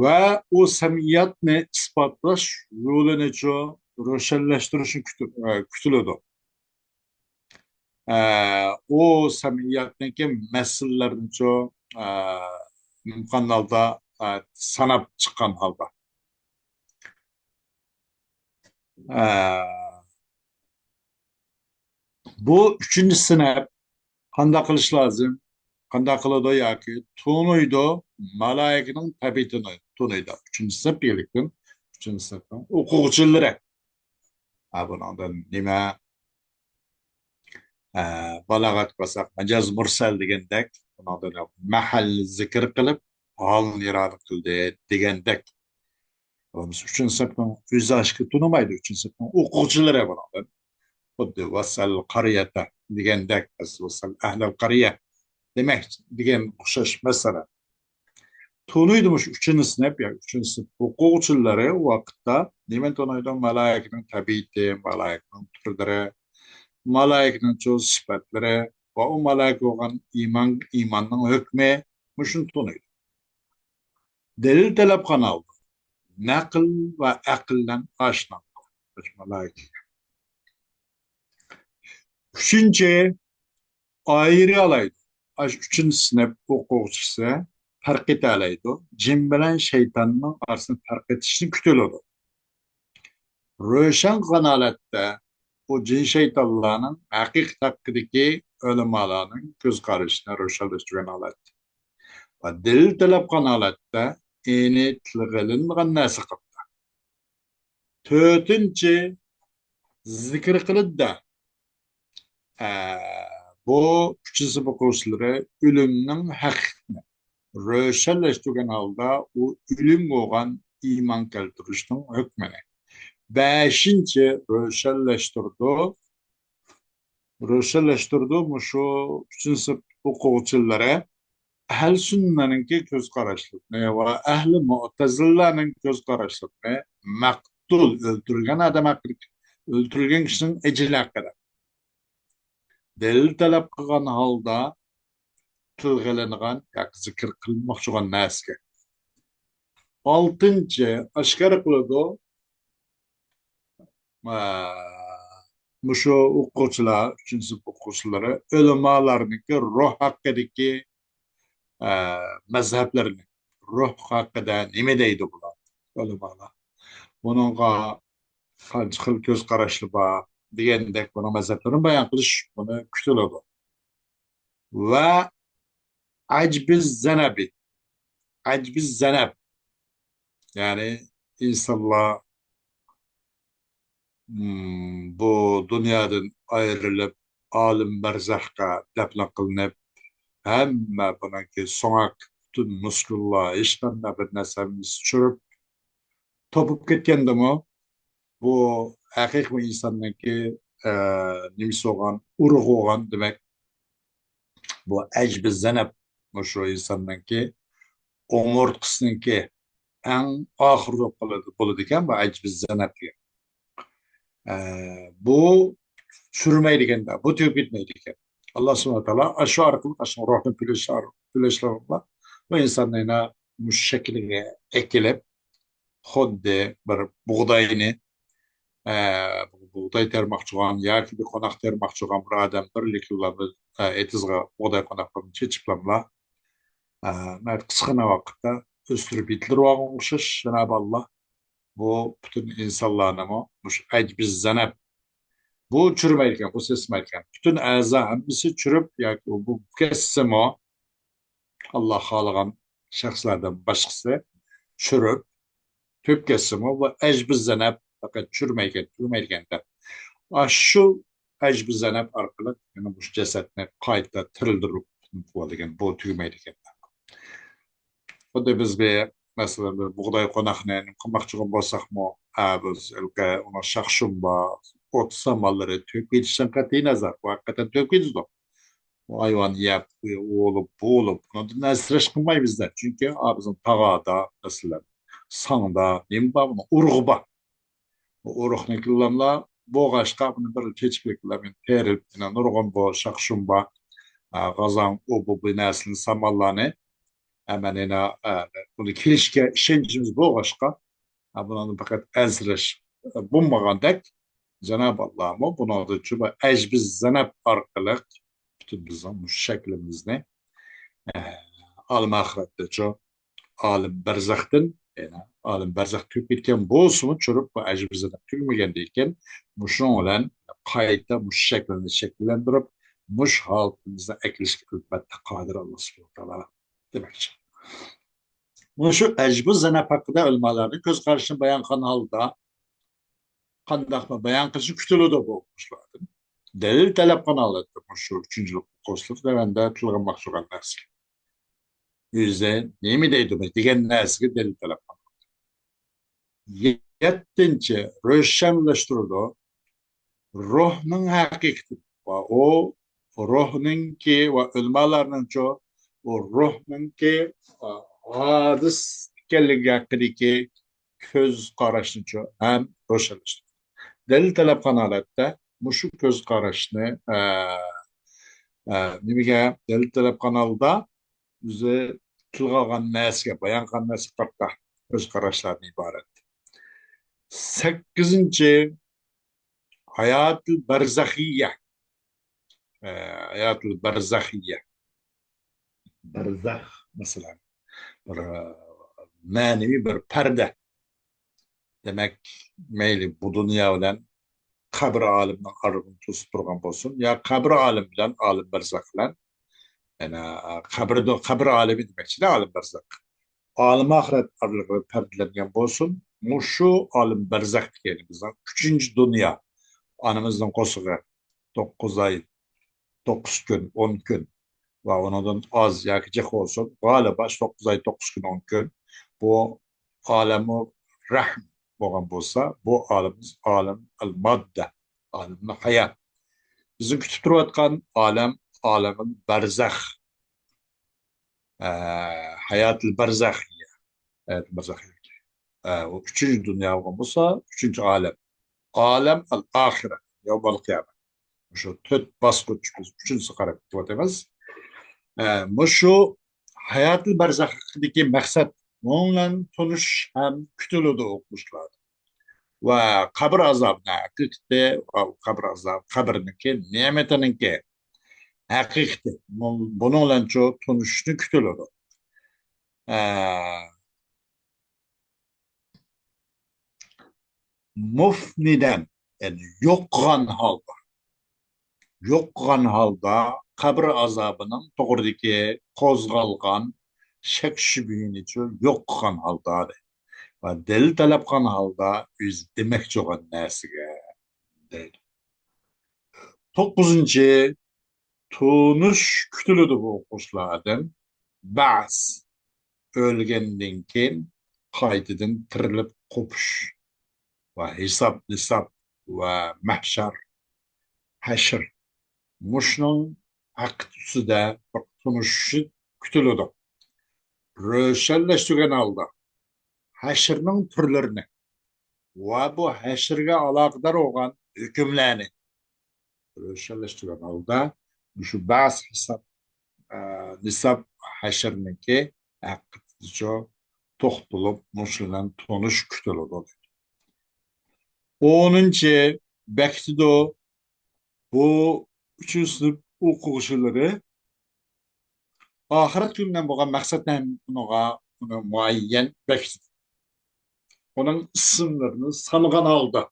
ۋە ئۇ سەمئىيەتنى ئىسپاتلاش يولىنىچۇ روشەنلەشتۈرۈشنى كۈتۈ-، ئە، كۈتۈلىدۇ. ئە، ئۇ سەمئىيەتنىڭكى مەسىلىلىرىنىچۇ، ئە، مۇمكىن ھالدا، ئە، ساناپ چىققان ھالدا. ئە، بۇ ئۈچىنچى سىنىپ قانداق قىلىش لازىم؟ قانداق قىلىدۇ ياكى تونۇيدۇ؟ مالائىكىنىڭ تەبىئىتىنى تونۇيدۇ. ئۈچىنچى سىنىپ دېگەنلىكتىن، ئۈچىنچى سىنىپنىڭ ئوقۇغۇچىلىرى. ھە، بۇنىڭدىن نېمە؟ ھە، بالاغەتكە بارساق، مەجاز مۇرسەل دېگەندەك، بۇنىڭدىن مەھەلنى زىكىر قىلىپ، ھالنى ئىرادە قىلدى دېگەندەك. بولمىسا ئۈچىنچى سىنىپنىڭ ئۆزى ئاشكا تونۇمايدۇ، ئۈچىنچى سىنىپنىڭ ئوقۇغۇچىلىرى بۇنىڭدىن. خۇددى ۋەسەل قارىيەتە دېگەندەك، ۋەسەل ئەھلەل قارىيە دېمەك دېگەن ئوخشاش مەسىلە. تونۇيدۇ مۇشۇ ئۈچىنچى سىنىپ ياكى ئۈچىنچى سىنىپ ئوقۇغۇچىلىرى ۋاقىتتا نېمىنى تونۇيدۇ؟ مالائىكىنىڭ تەبىئىتى، مالائىكىنىڭ تۈرلىرى، مالائىكىنىڭ چوز سۈپەتلىرى ۋە ئۇ مالائىكە بولغان ئىمان، ئىماننىڭ ھۆكمى، مۇشۇنى تونۇيدۇ. دەلىل تەلەپ قىلغان ھالدا نەقىل ۋە ئەقىل بىلەن ئاشنا. مالائىكە. ئۈچىنچى، ئايرىيالايدۇ. ئاشۇ ئۈچىنچى سىنىپ ئوقۇغۇچىسى پەرق ئېتەلەيدۇ. جىن بىلەن شەيتاننىڭ ئارىسىنى پەرق ئېتىشنى كۈتۈلىدۇ. روشەن قىلغان ھالەتتە ئۇ جىن شەيتانلارنىڭ ھەقىقەت ھەققىدىكى ئۆلىمالارنىڭ كۆز قارىشىنى روشەنلەشتۈرگەن ھالەت. ۋە دەلىل تەلەپ قىلغان ھالەتتە ئېنى تىلغا ئېلىنمىغان نەرسە قىلىدۇ. تۆتىنچى، زىكىر قىلىدۇ. ئە، بۇ ئۈچىنچى سىنىپ ئوقۇغۇچىلىرى ئۆلۈمنىڭ ھەقىقىتىنى روشەنلەشتۈرگەن ھالدا ئۇ ئۆلۈم بولغان ئىمان كەلتۈرۈشنىڭ ھۆكمىنى. بەشىنچى، روشەنلەشتۈرىدۇ. روشەنلەشتۈرىدۇ. مۇشۇ ئۈچىنچى سىنىپ ئوقۇغۇچىلىرى ئەھلى سۈننەنىڭكى كۆز قاراشلىرىنى ۋە ئەھلى مۇئتەزىلىلەرنىڭ كۆز قاراشلىرىنى مەقتۇل، ئۆلتۈرۈلگەن ئادەم ھەققىدە، ئۆلتۈرۈلگەن كىشىنىڭ ئەجىلى ھەققىدە دەلىل تەلەپ قىلغان ھالدا تىلغا ئېلىنغان ياكى زىكىر قىلىنماقچى بولغان نەرسىگە. ئالتىنچى، ئاشكارا قىلىدۇ. ئە، مۇشۇ ئوقۇغۇچىلار، ئۈچىنچى سىنىپ ئوقۇغۇچىلىرى ئۆلىمالارنىڭكى روھ ھەققىدىكى، ئە، مەزھەپلىرىنى، روھ ھەققىدە نېمە دەيدۇ بۇلار، ئۆلىمالار؟ بۇنىڭغا قانچە خىل كۆز قاراشلار بار دېگەندەك بۇنىڭ مەزھەپلىرىنى بايان قىلىش بۇنى كۈتۈلىدۇ. ۋە ئەجبىز زەنەبى. ئەجبىز زەنەب. يەنى ئىنسانلار، مم، بۇ دۇنيادىن ئايرىلىپ، ئالىم بەرزەخقە دەپنە قىلىنىپ، ھەممە بۇنىڭكى سۆڭەك، پۈتۈن مۇسكۇللار، ھېچقانداق بىر نەرسە ھەممىسى چۈشۈرۈپ، توپۇپ كەتكەندىمۇ، بۇ ھەقىقىي ئىنساننىڭكى، ئە، نېمىسى بولغان، ئۇرۇقى بولغان، دېمەك، بۇ ئەجبىز زەنەب، مۇشۇ ئىنساننىڭكى ئومۇرتقىسىنىڭكى ئەڭ ئاخىرىدا بولىدۇ، بولىدىكەن بۇ ئەجبىز زەنەب دېگەن. ئە، بۇ چۈرمەيدىكەن، بۇ تۈگىمەيدىكەن. ئاللا سۇبھانەھۇ ۋە تائالا ئاشۇ ئارقىلىق ئاشۇ روھنى پۈلەش-، پۈلەشلەرلا بۇ ئىنساننى يەنە مۇشۇ شەكىلگە ئەكېلىپ، خۇددى بىر بۇغداينى، ئە، بۇغداي تېرىماقچى بولغان ياكى بىر قوناق تېرىماقچى بولغان بىر ئادەم بىر لىكىللا بىر، ئە، ئېتىزغا بۇغداي قوناق بىلەن چېچىپلاملا، ئە، قىسقىنا ۋاقىتتا ئۆستۈرۈپ يېتىلدۈرۈۋالغان ئوخشاش جانابى ئاللا. بۇ پۈتۈن ئىنسانلارنىمۇ مۇشۇ ئەجبىز زەنەب، بۇ چۈرمەيدىكەن، بۇ سېسىمايدىكەن. پۈتۈن ئەزا ھەممىسى چۈرۈپ ياكى بۇ كەتسىمۇ، ئاللا خالىغان شەخسلەردىن باشقىسى چۈرۈپ، تۈگەپ كەتسىمۇ، بۇ ئەجبىز زەنەب پەقەت چۈرمەيدىكەن، تۈگىمەيدىكەن دەپ. ئاشۇ ئەجبىز زەنەب ئارقىلىق يەنە مۇشۇ جەسەتنى قايتا تىرىلدۈرۈپ قىلىۋالىدىكەن، بۇ تۈگىمەيدىكەن. خۇددى بىز بىر، مەسىلەن، بىر بۇغداي قوناقنى قىلماقچى بولساقمۇ، ھە، بىز ھېلىقى ئۇنىڭ شاخ-شۇم بار، ئوت-سامانلىرى تۈگەپ كېتىشىدىن قەتئىينەزەر، بۇ ھەقىقەتەن تۈگەپ كېتىدۇ. ھايۋان يەپ، ئۇ بولۇپ، بۇ بولۇپ، بۇنىڭدىن ئەنسىرەش قىلمايمىز دە. چۈنكى، ئا، بىزنىڭ تاغادا، مەسىلەن، ساڭدا، نېمە بار، بۇنىڭ ئۇرۇقى بار. بۇ ئۇرۇقنىڭكىلاملا بولغاچقا، بۇنى بىر چېچىكلىك بىلەن مەن تېرىلىپ، يەنە نۇرغۇن بۇ شاخشۇمبا، ئە، غازاڭ، ئۇ بۇ، بۇ نەرسىنى، سامانلارنى، ئە، مەن يەنە، ئە، بۇنى كېلىشكە ئىشەنچىمىز بولغاچقا، ئە، بۇنىڭدىن پەقەت ئەنسىرەش بولمىغاندەك، جانابى ئاللامۇ بۇنىڭدىن شۇ بىر ئەجبىز زەنەپ ئارقىلىق پۈتۈن بىزنىڭ مۇشۇ شەكلىمىزنى، ئە، ئالەم ئاخىرەتتە شۇ ئالەم بەرزەختىن، يەنى ئالەم بەرزەخ تۈگىگەن بولسىمۇ، چۈشۈرۈپ بۇ ئەجبىز زەنەپ تۈگىمىگەندىن كېيىن، مۇشۇنىڭ بىلەن قايتا مۇشۇ شەكىلنى شەكىللەندۈرۈپ، مۇشۇ ھالىتىمىزنى ئەكېلىشكە ئەلۋەتتە قادىر ئاللا سۇبھانەھۇ ۋە تائالا دېمەكچى. مۇشۇ ئەجبىز زەنەپ ھەققىدە ئۆلىمالارنىڭ كۆز قارىشىنى بايان قىلغان ھالدا، قانداقمۇ بايان قىلىشى كۈتۈلىدۇ بۇ ئوقۇغۇچىلاردىن. دەلىل تەلەپ قىلغان ھالەتتە مۇشۇ ئۈچىنچى ئوقۇغۇچىلىق دەۋەندە تىلغا ماقسۇغان نەرسىگە. ئۆزى نېمە دەيدۇ دېگەن نەرسىگە دەلىل تەلەپ قىلغان. يەتتىنچى، روشەنلەشتۈرىدۇ. روھنىڭ ھەقىقىتى ۋە ئۇ روھنىڭكى ۋە ئۆلىمالارنىڭچۇ، ئۇ روھنىڭكى، ئا، ھادىس ئىكەنلىكى ھەققىدىكى كۆز قاراشنىچۇ ھەم روشەنلەشتۈرىدۇ. دەلىل تەلەپ قىلغان ھالەتتە مۇشۇ كۆز قاراشنى، ئە، ئە، نېمىگە دەلىل تەلەپ قىلغان ھالدا، ئۆزى تىلغا ئالغان نەرسىگە، بايان قىلغان نەرسىگە قارىتا كۆز قاراشلاردىن ئىبارەت. سەككىزىنچى، ھاياتىل بەرزەخىيە. ئە، ھاياتىل بەرزەخىيە. بەرزەخ، مەسىلەن، بىر، ئە، مەنىۋى بىر پەردە. دېمەك، مەيلى بۇ دۇنيا بىلەن قەبرە ئالىمىنىڭ ئارىلىقىنى توسۇپ تۇرغان بولسۇن، يا قەبرە ئالىمى بىلەن ئالەم بەرزەخ بىلەن، يەنى، قەبرە، قەبرە ئالىمى دېمەكچىدە، ئالەم بەرزەخ. ئالەم ئاخىرەت ئارىلىقى پەردىلەنگەن بولسۇن، مۇشۇ ئالەم بەرزەختىكى، يەنى بىزنىڭ ئۈچىنچى دۇنيا، ئانىمىزنىڭ قورسىقى، توققۇز ئاي، توققۇز كۈن، ئون كۈن ۋە ئۇنىڭدىن ئاز ياكى جىق بولسۇن، غالىبا شۇ توققۇز ئاي، توققۇز كۈن، ئون كۈن، بۇ ئالەمۇ رەھم بولغان بولسا، بۇ ئالىمىز ئالەم ئەل ماددە، ئالەمنى ھايات. بىزنى كۈتۈپ تۇرۇۋاتقان ئالەم، ئالەمىل بەرزەخ، ئە، ھاياتىل بەرزەخىيە، ھاياتىل بەرزەخىيە. ئە، ئۇ ئۈچىنچى دۇنيا بولغان بولسا، ئۈچىنچى ئالەم، ئالەم ئەل ئاخىرە، يەۋمەل قىيامە. شۇ تۆت باسقۇچ، بىز ئۈچىنچىسىگە قاراپ كېتىۋاتىمىز. ئە، مۇشۇ ھاياتىل بەرزەخ ھەققىدىكى مەقسەت، بۇنىڭ بىلەن تونۇش ھەم كۈتۈلىدۇ ئوقۇغۇچىلار. ۋە قەبرە ئازابىنىڭ ھەقىقىتى، ۋە قەبرە ئازابى، قەبرىنىڭكى، نېمىتىنىڭكى ھەقىقىتى، بۇ-، بۇنىڭ بىلەنچۇ تونۇشۇشنى كۈتۈلىدۇ. ئە، مۇفنىدەن، يەنى يوقىغان ھالدا، يوقىغان ھالدا قەبرە ئازابىنىڭ توغرىدىكى قوزغالغان شەك-شۈبھىنىچۇ يوقىغان ھالدا دەيدۇ. ۋە دەلىل تەلەپ قىلغان ھالدا ئۆزى دېمەكچى بولغان نەرسىگە دەيدۇ. توققۇزىنچى، تونۇش كۈتۈلىدۇ بۇ ئوقۇغۇچىلاردىن. بەس، ئۆلگەندىن كېيىن قايتىدىن تىرىلىپ قوپۇش ۋە ھېساب-نىساب ۋە مەھشەر، ھەشر. مۇشۇنىڭ ھەققىدە بىر تونۇشۇشى كۈتۈلىدۇ. روشەنلەشتۈرگەن ھالدا ھەشرنىڭ تۈرلىرىنى ۋە بۇ ھەشرگە ئالاقىدار بولغان ھۆكۈملەرنى روشەنلەشتۈرگەن ھالدا مۇشۇ بەس، ھېساب، ئە، نىساب، ھەشرنىڭكى ھەققىدىچۇ توختىلىپ، مۇشۇ بىلەن تونۇش كۈتۈلىدۇ. ئونىنچى، بېكىتىدۇ. بۇ ئۈچىنچى سىنىپ ئوقۇغۇچىلىرى ئاخىرەت كۈنى بىلەن بولغان مەقسەتنى ھەم ئۇنىڭغا، ئۇنى مۇئەييەن بېكىتىدۇ. ئۇنىڭ ئىسىملىرىنى سانىغان ھالدا،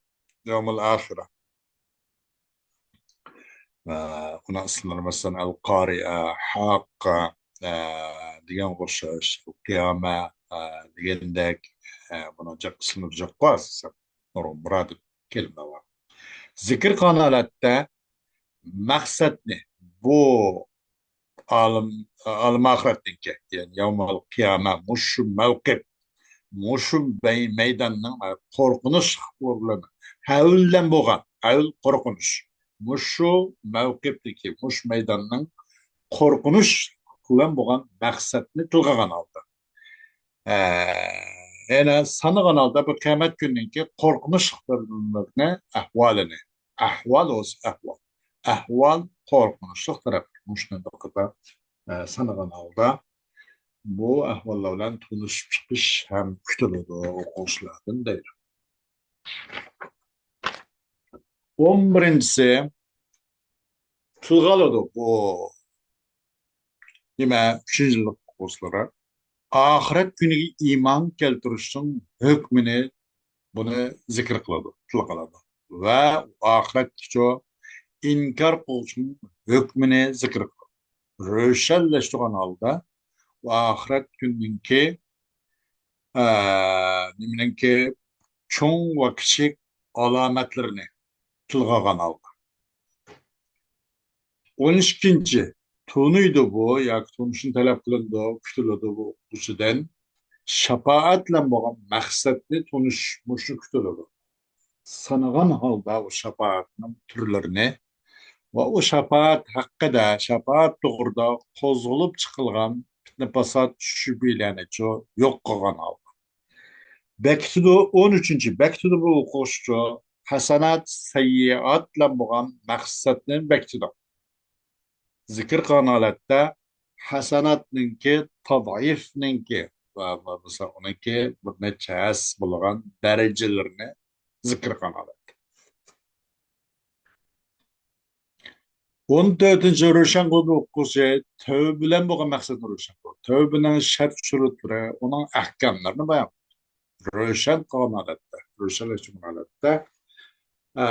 يەۋمۇل ئاخىرە. ئە، ئۇنىڭ ئىسىملىرى، مەسىلەن، ئەل قارىئە، ھاققە، ئە، دېگەن ئوخشاش، قىيامە، ئە، دېگەندەك، ئە، بۇنىڭ جىق ئىسىملىرى جىق بار، ئاساسەن. نۇرغۇن مۇرادىپ كەلىمە بار. زىكىر قىلغان ھالەتتە مەقسەتنى، بۇ ئالەم، ئالەم ئاخىرەتتىكى، يەنى يەۋمەل قىيامە، مۇشۇ مەۋقىپ، مۇشۇ مەي-، مەيداننىڭ قورقۇنچ ئورۇنلىرىنى، ھەۋل بىلەن بولغان، ھەۋل قورقۇنچ، مۇشۇ مەۋقىپتىكى، مۇشۇ مەيداننىڭ قورقۇنچ بىلەن بولغان مەقسەتنى تىلغا ئالغان ھالدا، ئە، يەنە سانىغان ھالدا بۇ قىيامەت كۈنىنىڭكى قورقۇنچلۇق تەرەپلىرىنى، ئەھۋالىنى، ئەھۋال بولسا ئەھۋال، ئەھۋال قورقۇنچلۇق تەرەپ، مۇشۇنداقتا، ئە، سانىغان ھالدا بۇ ئەھۋاللار بىلەن تونۇشۇپ چىقىش ھەم كۈتۈلىدۇ ئوقۇغۇچىلاردىن دەيدۇ. ئون بىرىنچىسى تىلغا ئالىدۇ بۇ نېمە، ئۈچىنچى يىللىق ئوقۇغۇچىلار ئاخىرەت كۈنىگە ئىمان كەلتۈرۈشنىڭ ھۆكمىنى، بۇنى زىكىر قىلىدۇ، تىلغا ئالىدۇ. ۋە ئاخىرەتكىچۇ ئىنكار قىلغۇچىنىڭ ھۆكمىنى زىكىر قىلىدۇ. روشەنلەشتۈرگەن ھالدا ئاخىرەت كۈننىڭكى، ئە، نېمىنىڭكى چوڭ ۋە كىچىك ئالامەتلىرىنى تىلغا ئالغان ھالدا. ئون ئىككىنچى، تونۇيدۇ بۇ ياكى تونۇشنى تەلەپ قىلىنىدۇ، كۈتۈلىدۇ بۇ ئوقۇغۇچىدىن. شاپائەت بىلەن بولغان مەقسەتنى تونۇش مۇشۇ كۈتۈلىدۇ. سانىغان ھالدا ئۇ شاپائەتنىڭ تۈرلىرىنى ۋە ئۇ شاپائەت ھەققىدە، شاپائەت توغرىدا قوزغىلىپ چىقىلغان پىتنە-پاسات، شۈبھىلەرنىچۇ يوق قىلغان ھالدا. بېكىتىدۇ، ئون ئۈچىنچى، بېكىتىدۇ بۇ ئوقۇغۇچىچۇ ھەسەنات سەييىئات بىلەن بولغان مەقسەتنى بېكىتىدۇ. زىكىر قىلغان ھالەتتە ھەسەناتنىڭكى، تەزئىفنىڭكى ۋە بولمىسا ئۇنىڭكى بىر نەچچە ھەسسە بولغان دەرىجىلىرىنى زىكىر قىلغان ھالەتتە. ئون تۆتىنچى، روشەن قىلىدۇ ئوقۇغۇچى تەۋبە بىلەن بولغان مەقسەتنى روشەن قىلىدۇ. تەۋبىنىڭ شەرت-شۇرۇتلىرى، ئۇنىڭ ئەھكاملىرىنى بايان قىلىدۇ. روشەن قىلغان ھالەتتە، روشەنلەشتۈرگەن ھالەتتە، ئە،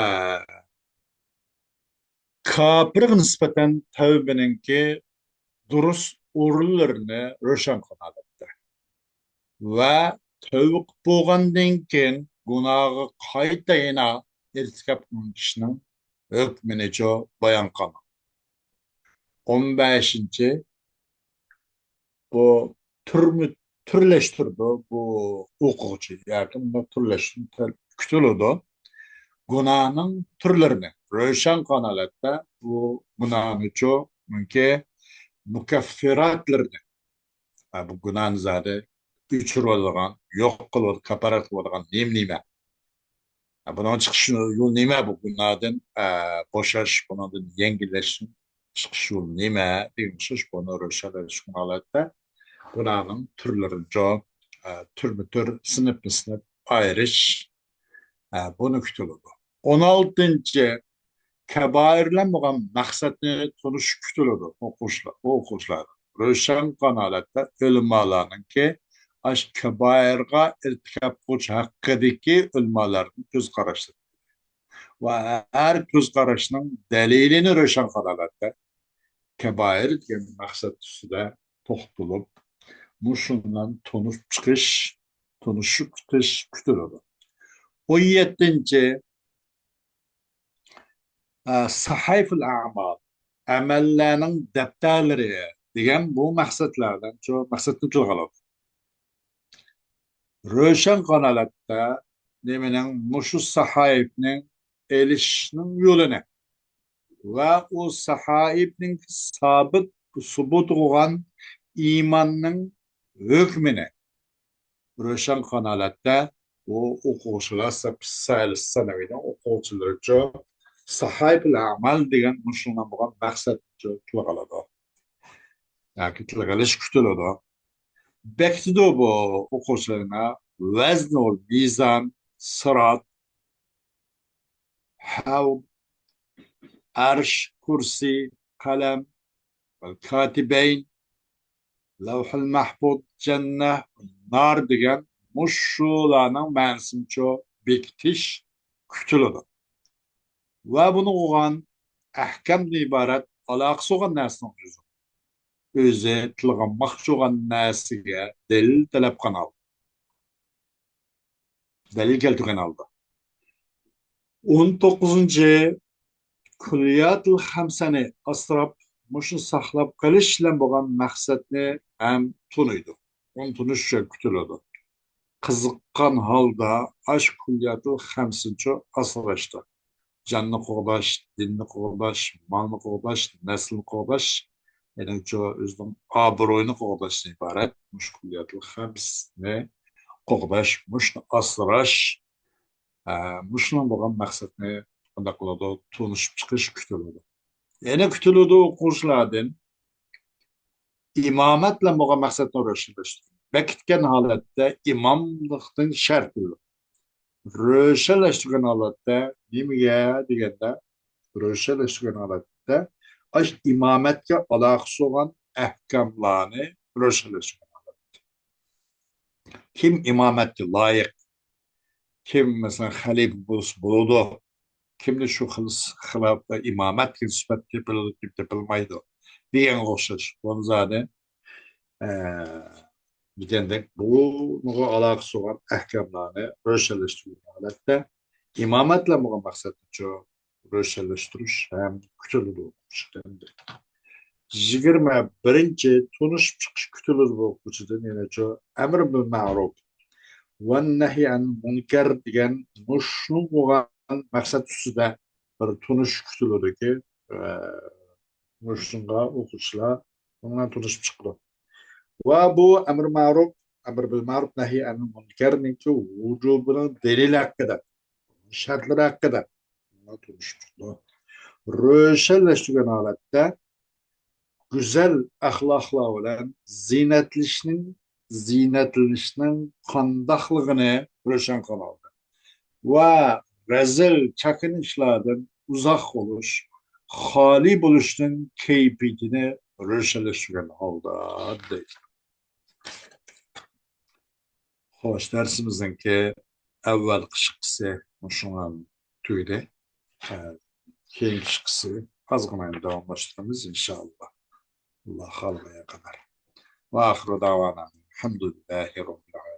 كاپىرغا نىسبەتەن تەۋبىنىڭكى دۇرۇس ئورۇنلىرىنى روشەن قىلغان ھالەتتە ۋە تەۋبە قىلىپ بولغاندىن كېيىن گۇناھقا قايتا يەنە ئىرتىكاپ قىلغان كىشىنىڭ ھۆكمىنىچۇ بايان قىلغان. ئون بەشىنچى، بۇ تۈرمە-، تۈرلەشتۈرىدۇ بۇ ئوقۇغۇچى ياكى بۇنداق تۈرلەشتۈرۈپ كۈتۈلىدۇ. گۇناھنىڭ تۈرلىرىنى روشەن قىلغان ھالەتتە بۇ گۇناھنىچۇ، مۇكەففىراتلىرىنى، ھە، بۇ گۇناھنى زادى ئۆچۈرۈۋالىدىغان، يوق قىلىۋال-، كاپپارەت قىلىۋالىدىغان نېمە، نېمە؟ ھە، بۇنىڭ چىقىش يولى نېمە؟ بۇ گۇناھدىن، ئە، بوشاش، بۇنىڭدىن يەڭگىللەشنىڭ چىقىش يولى نېمە؟ دېگەن ئوخشاش بۇنى روشەنلەشتۈرگەن ھالەتتە گۇناھنىڭ تۈرلىرىنىچۇ، ئە، تۈرمە تۈر، سىنىپمۇ سىنىپ ئايرىش، ئە، بۇنى كۈتۈلىدۇ. ئون ئالتىنچى، كەبائىر بىلەن بولغان مەقسەتنى تونۇش كۈتۈلىدۇ ئوقۇغۇچىلار، ئوقۇغۇچىلار. روشەن قىلغان ھالەتتە ئۆلىمالارنىڭكى ئاشۇ كەبائىرغا ئىرتىكاپ قىلغۇچى ھەققىدىكى ئۆلىمالارنىڭ كۆز قاراشلىرى ۋە ھەر كۆز قاراشنىڭ دەلىلىنى روشەن قىلغان ھالەتتە كەبائىر دېگەن مەقسەت ئۈستىدە توختىلىپ، مۇشۇنىڭ بىلەن تونۇشۇپ چىقىش، تونۇشۇپ چىقىش كۈتۈلىدۇ. ئون يەتتىنچى، ئە، سەھايىفۇل ئەمال، ئەمەللەرنىڭ دەپتەرلىرى دېگەن بۇ مەقسەتلەردىن شۇ مەقسەتنى تىلغا ئالىدۇ. روشەن قىلغان ھالەتتە نېمىنىڭ، مۇشۇ سەھايىفنىڭ ئېلىشنىڭ يولىنى ۋە ئۇ سەھايىفنىڭ سابىت، سۇبۇت بولغان ئىماننىڭ ھۆكمىنى روشەن قىلغان ھالەتتە بۇ ئوقۇغۇچىلار سەپ-، سەل-، سەنەۋىنىڭ ئوقۇغۇچىلىرىچۇ سەھايىپۇل ئەمال دېگەن مۇشۇنىڭ بولغان مەقسەتنى تىلغا ئالىدۇ ياكى تىلغا ئېلىش كۈتۈلىدۇ. بېكىتىدۇ بۇ ئوقۇغۇچىلارغا ۋەزنۇ، مىزان، سىرات، ھەۋ، ئەرش، كۇرسى، قەلەم، ۋەل كاتىبەين، لەۋھۇل مەھپۇز، جەننە، نار دېگەن مۇشۇلارنىڭ مەنىسىنىچۇ بېكىتىش كۈتۈلىدۇ. ۋە بۇنىڭغا بولغان ئەھكامدىن ئىبارەت ئالاقىسى بولغان نەرسىنىڭ ئۆزى، ئۆزى تىلغا ئالماقچى بولغان نەرسىگە دەلىل تەلەپ قىلغان ھالدا، دەلىل كەلتۈرگەن ھالدا. ئون توققۇزىنچى، كۇللىياتىل خەمسەنى ئاسراپ، مۇشۇنى ساقلاپ قېلىش بىلەن بولغان مەقسەتنى ھەم تونۇيدۇ. ئۇنى تونۇش ئۈچۈن كۈتۈلىدۇ. قىزىققان ھالدا ئاشۇ كۇللىياتىل خەمسىنىچۇ ئاسراشتا. جاننى قوغداش، دىننى قوغداش، مالنى قوغداش، نەسلىنى قوغداش، يەنىچۇ ئۆزىنىڭ ئابرۇيىنى قوغداشتىن ئىبارەت مۇشۇ كۇللىياتىل خەمسىنى قوغداش، مۇشۇنى ئاسراش، ئە، مۇشۇنىڭ بولغان مەقسەتنى قانداق قىلىدۇ؟ تونۇشۇپ چىقىش كۈتۈلىدۇ. يەنە كۈتۈلىدۇ ئوقۇغۇچىلاردىن ئىمامەت بىلەن بولغان مەقسەتنى روشەنلەشتۈرۈش. بېكىتكەن ھالەتتە ئىماملىقنىڭ شەرتى يوق. روشەنلەشتۈرگەن ھالەتتە نېمىگە دېگەندە، روشەنلەشتۈرگەن ھالەتتە ئاش ئىمامەتكە ئالاقىسى بولغان ئەھكاملارنى روشەنلەشتۈرگەن ھالەتتە. كىم ئىمامەتكە لايىق؟ كىم، مەسىلەن، خەلىپە بولسا بولىدۇ؟ كىمدە شۇ خىل خىلاپتا ئىمامەت دېگەن سۈپەت تېپىلىدۇ، كىم تېپىلمايدۇ؟ دېگەنگە ئوخشاش. بۇنى زادى، ئە، دېگەندەك، بۇنىڭغا ئالاقىسى بولغان ئەھكاملارنى روشەنلەشتۈرگەن ھالەتتە ئىمامەت بىلەن بولغان مەقسەتنىچۇ روشەنلەشتۈرۈش ھەم كۈتۈلىدۇ. يىگىرمە بىرىنچى، تونۇشۇپ چىقىش كۈتۈلىدۇ ئوقۇغۇچىدىن يەنە شۇ ئەمر بىل مەرۇپ ۋە نەھي ئەن مۇنكەر دېگەن مۇشۇ بولغان مەقسەت ئۈستىدە بىر تونۇشۇش كۈتۈلىدۇكى، ئە، مۇشۇنىڭغا ئوقۇغۇچىلار بۇنىڭ بىلەن تونۇشۇپ چىقىدۇ. ۋە بۇ ئەمر مەرۇپ، ئەمر بىل مەرۇپ، نەھي ئەن مۇنكەرنىڭكى ۋۇجۇبىنىڭ دەلىلى ھەققىدە، شەرتلىرى ھەققىدە تونۇشۇپ چىقىدۇ. روشەنلەشتۈرگەن ھالەتتە گۈزەل ئەخلاقلار بىلەن زىننەتلىنىشنىڭ، زىننەتلىنىشنىڭ قانداقلىقىنى روشەن قىلىدۇ. ۋە رەزىل چاكىنىشلاردىن ئۇزاق بولۇش، خالىي بولۇشنىڭ كەيپىيىتىنى روشەنلەشتۈرگەن ھالدا دەيدۇ. خوش، دەرسىمىزنىڭكى ئەۋۋەل قىسقىسى مۇشۇنىڭ تۈگىدى. ئە، كېيىنكى قىسقىسى ئازغىنە داۋاملاشتۇرىمىز، ئىنشائاللا. ئاللا خالىغان قەدەر. ۋە ئاخىرۇ دەۋانا ئەلھەمدۇلىللاھى رەببىل ئالەمىن.